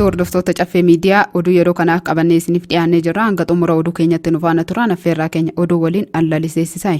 jirtu hordoftoota Caffee Miidiyaa? Oduu yeroo kanaaf qabannee isiniif dhiyaannee jirra. Hanga xumura oduu keenyatti nu faana turaan affeerraa keenya. Oduu waliin allaliseessisaa.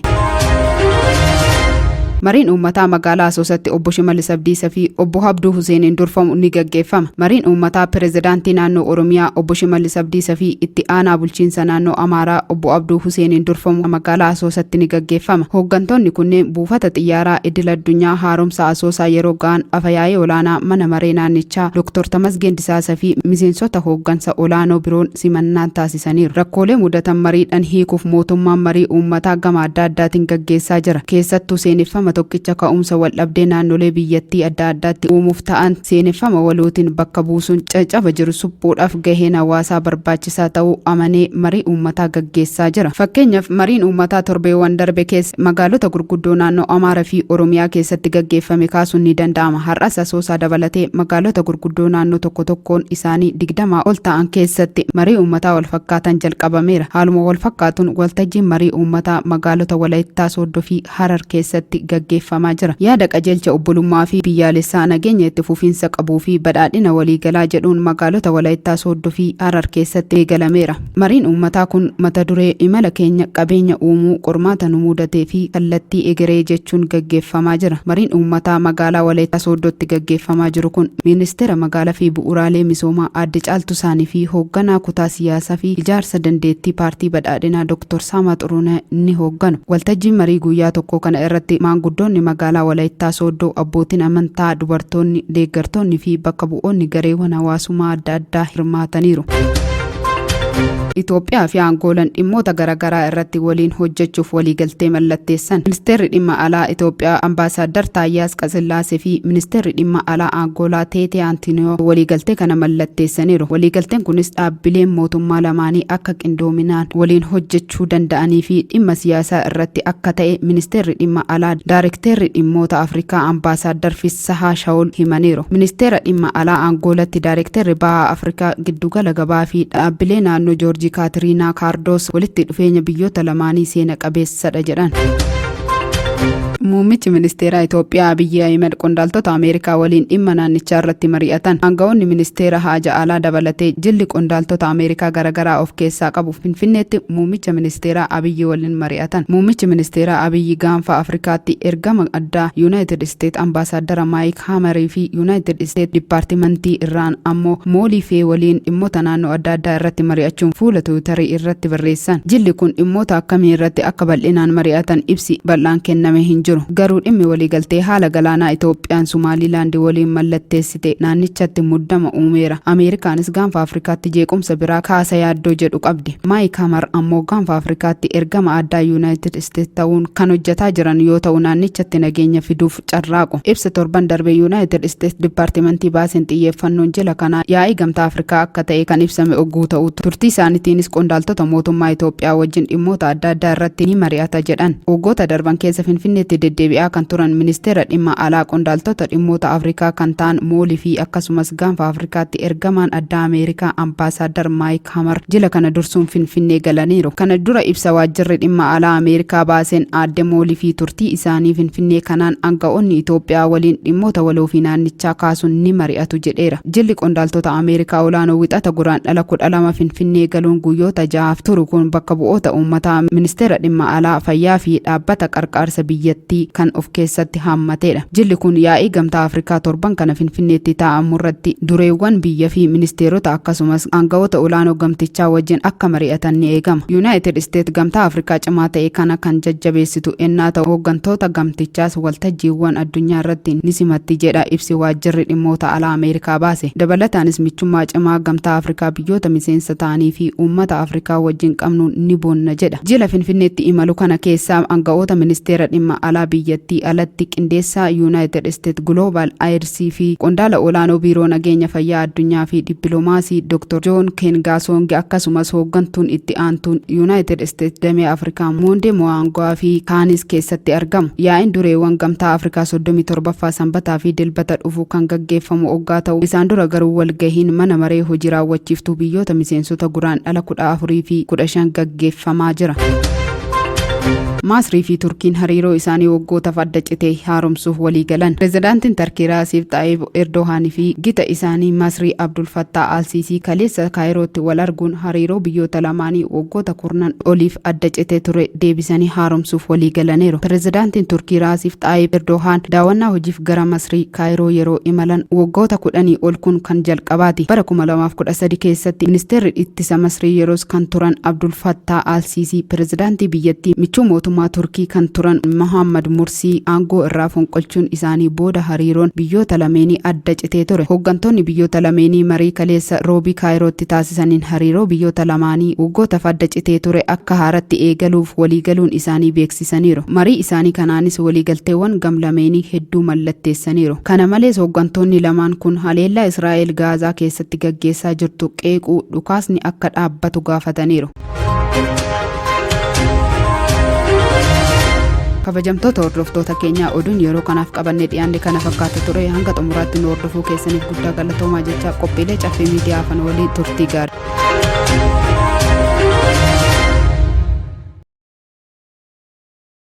Mariin uummataa magaalaa Asoosatti obbo Shimallis Abdiisaa fi obbo Habduu Huseeniin durfamu ni gaggeeffama. Mariin uummataa pirezidaantii naannoo Oromiyaa obbo Shimallis Abdiisaa fi itti aanaa bulchiinsa naannoo Amaaraa obbo Abduu Huseeniin durfamu magaalaa Asoosatti ni gaggeeffama. Hooggantoonni kunneen buufata xiyyaaraa idil addunyaa haaromsa Asoosaa yeroo ga'an afayaa'ii olaanaa mana maree naannichaa Dr. Tamasgeen Disaasa fi miseensota hooggansa olaanoo biroon simannaan taasisaniiru. Rakkoolee mudatan mariidhaan hiikuuf mootummaan marii uummataa gama adda addaatiin gaggeessaa jira. Keessattuu seeneffama tokkicha ka'umsa waldhabdee naannolee biyyattii adda addaatti uumuuf ta'an seeneffama walootiin bakka buusuun caccaba jiru suphuudhaaf gaheen hawaasaa barbaachisaa ta'uu amanee marii uummataa gaggeessaa jira. Fakkeenyaaf, mariin uummataa torbeewwan darbe keessa magaalota gurguddoo naannoo Amaaraa fi Oromiyaa keessatti gaggeeffame kaasuun ni danda'ama. Har'as Asoosaa dabalatee magaalota gurguddoo naannoo tokko tokkoon isaanii 20 ol ta'an keessatti marii uummataa wal fakkaatan jalqabameera. Haaluma wal fakkaatuun waltajjiin marii uummataa magaalota Walayittaa Sooddoo fi Harar keessatti gaggeeffamaa jira. Yaada qajeelcha obbolummaa fi biyyaalessaa nageenya itti fufiinsa qabuu fi badhaadhina waliigalaa jedhuun magaalota Walayittaa Sooddoo fi Harar keessatti eegalameera. Mariin uummataa kun mata duree imala keenya qabeenya uumuu, qormaata nu mudatee fi kallattii egeree jechuun gaggeeffamaa jira. Mariin uummataa magaalaa Walayittaa Sooddootti gaggeeffamaa jiru kun ministeera magaalaa fi bu'uuraalee misoomaa aadde Caaltuu Saanii fi hoogganaa kutaa siyaasaa fi ijaarsa dandeettii paartii badhaadhinaa Dr. Saamaa Xuruunee ni hoogganu. Waltajjiin marii guyyaa tokkoo kana irratti maanguddoonni magaalaa Walayittaa Sooddoo, abbootiin amantaa, dubartoonni, deeggartoonni fi bakka bu'oonni gareewwan hawaasummaa adda addaa hirmaataniiru. Itoophiyaa fi Angoolaan dhimmoota garaagaraa irratti waliin hojjechuuf waliigaltee mallatteessan. Ministeerri dhimma alaa Itoophiyaa Ambaasaadar Taayyaa Asqasillaasee fi Ministeerri dhimma alaa Angoolaa Teetee Antiniyoo waliigaltee kana mallatteessaniiru. Waliigalteen kunis dhaabbileen mootummaa lamaanii akka qindoominaan waliin hojjechuu danda'anii fi dhimma siyaasaa irratti akka ta'e Ministeerri dhimma alaa Daarekteerri dhimmoota Afrikaa Ambaasaadar Fissahaa Shawul himaniiru. Ministeera dhimma alaa Angoolatti Daarekteerri Baha Afrikaa giddugala gabaa fi dhaabbilee naannoo Joorjii Kaatiriinaa Kaardoos walitti dhufeenya biyyoota lamaanii seena qabeessadha jedhan. Muummichi ministeeraa Itoophiyaa Abiyyi Ahimad qondaaltota Ameerikaa waliin dhimma naannichaa irratti mari'atan. Aanga'oonni ministeera haja alaa dabalatee jilli qondaaltota Ameerikaa garaagaraa of keessaa qabu Finfinneetti muummicha ministeeraa Abiyyi waliin mari'atan. Muummichi ministeeraa Abiyyi gaanfa Afrikaatti ergama addaa Yuunaayitid Isteet Ambaasaadara Maayik Haamarii fi Yuunaayitid Isteet Dipaartimentii irraan ammoo Moolii Fee waliin dhimmoota naannoo adda addaa irratti mari'achuun fuula Tiwiitarii irratti barreessan. Jilli kun dhimmoota akkamii irratti akka bal'inaan mari'atan ibsi bal'aan kenname hin jiru. Garuu dhimmi waliigaltee haala galaanaa Itoophiyaan Sumaalilaandi waliin mallatteessite naannichatti muddama uumeera. Ameerikaanis gaanfa Afrikaatti jeequmsa biraa kaasa yaaddoo jedhu qabdi. Maayik Hamar ammoo gaanfa Afrikaatti ergama addaa Yuunaayitid Isteet ta'uun kan hojjetaa jiran yoo ta'u, naannichatti nageenya fiduuf carraaqu. Ibsa torban darbe Yuunaayitid Isteets Dipaartimentii baaseen xiyyeeffannoon jila kanaa yaa'ii gamtaa Afrikaa akka ta'e kan ibsame ogguu ta'u, turtii isaaniitiinis qondaaltota mootummaa Itoophiyaa wajjin dhimmoota adda addaa irratti ni mari'ata jedhan. Waggoota darban keessa Finfinneetti deddeebi'aa kan turan ministeera dhimma alaa qondaaltota dhimmoota Afrikaa kan ta'an Moolii fi akkasumas gaanfa Afrikaatti ergamaan addaa Ameerikaa Ambaasaadar Maayik Hamar jila kana dursuun Finfinnee galaniiru. Kana dura ibsa waajjirri dhimma alaa Ameerikaa baaseen aadde Moolii fi turtii isaanii Finfinnee kanaan aanga'oonni Itoophiyaa waliin dhimmoota waloo fi naannichaa kaasuun ni mari'atu jedheera. Jilli qondaaltota Ameerikaa olaanoo Wixata Guraandhala 12 Finfinnee galuun guyyoota 6f turu kun bakka bu'oota uummataa, ministeera dhimma alaa, fayyaa fi dhaabbata qarqaarsa biyyattii kan of keessatti haammateedha. Jilli kun yaa'ii gamtaa Afrikaa torban kana Finfinneetti taa'amu irratti dureewwan biyya fi ministeerota akkasumas aanga'oota olaanoo gamtichaa wajjin akka mari'atan ni eegama. Yuunaayitid Isteet gamtaa Afrikaa cimaa ta'e kana kan jajjabeessitu ennaa ta'u, hooggantoota gamtichaas waltajjiiwwan addunyaa irratti ni simatti jedha ibsi waajjirri dhimmoota alaa Ameerikaa baase. Dabalataanis michummaa cimaa gamtaa Afrikaa biyyoota miseensa ta'anii fi uummata Afrikaa wajjin qabnuun ni boonna jedha. Jila Finfinneetti imalu kana keessaa aanga'oota ministeera dhimma alaa biyyattii alatti qindeessaa Yuunaayitid Isteet Global AIDS fi qondaala olaanoo biiroo nageenya fayyaa addunyaa fi dippiloomaasii Dr. Joon Kengaasongi akkasumas hooggantuun itti aantuun Yuunaayitid Isteet damee Afrikaa Moondee Mo'aangwaa fi kaanis keessatti argamu. Yaa'iin dureewwan gamtaa Afrikaa 37ffaa Sanbataa fi Dilbata dhufu kan gaggeeffamu oggaa ta'u, isaan dura garuu walgahiin mana maree hojii raawwachiiftuu biyyoota miseensota Guraandhala 14 fi 15 gaggeeffamaa jira. Masrii fi Turkiin hariiroo isaanii waggootaaf adda cite haaromsuuf walii galan. Pireezidaantiin Tarkii Raasiif Xaayib Erdohaan fi gita isaanii Masrii Abdul Fattah Alsiisii kaleessa Kaayirootti wal arguun hariiroo biyyoota lamaanii waggoota kurnan oliif adda citee ture deebisanii haaromsuuf walii galaniiru. Pireezidaantiin Turkii Raasiif Xaayib Erdohaan daawwannaa hojiif gara Masrii Kaayiroo yeroo imalan waggoota 10 ol kun kan jalqabaati. Bara 2013 keessatti ministeerri ittisa Masrii yeroos kan turan Abdul Fattah Alsiisii pireezidaantii biyyattii michuu mootummaa Turkii kan turan Mohammad Mursii aangoo irraa fonqolchuun isaanii booda hariiroon biyyoota lameenii adda citee ture. Hooggantoonni biyyoota lameenii marii kaleessa Roobii Kaayirootti taasisaniin hariiroo biyyoota lamaanii waggootaaf adda citee ture akka haaratti eegaluuf waliigaluun isaanii beeksisaniiru. Marii isaanii kanaanis waliigalteewwan gam-lameenii hedduu mallatteessaniiru. Kana malees hooggantoonni lamaan kun haleellaa Israa'el Gaazaa keessatti gaggeessaa jirtu qeequu dhukaasni akka dhaabbatu gaafataniiru. Kabajamtoota hordoftoota keenyaa, oduun yeroo kanaaf qabannee dhiyaanne kana fakkaata ture. Hanga xumuraatti nu hordofuu keessaniif guddaa galatoomaa jecha, qophiilee Caffee Miidiyaa afaan waliin turtii gaarii.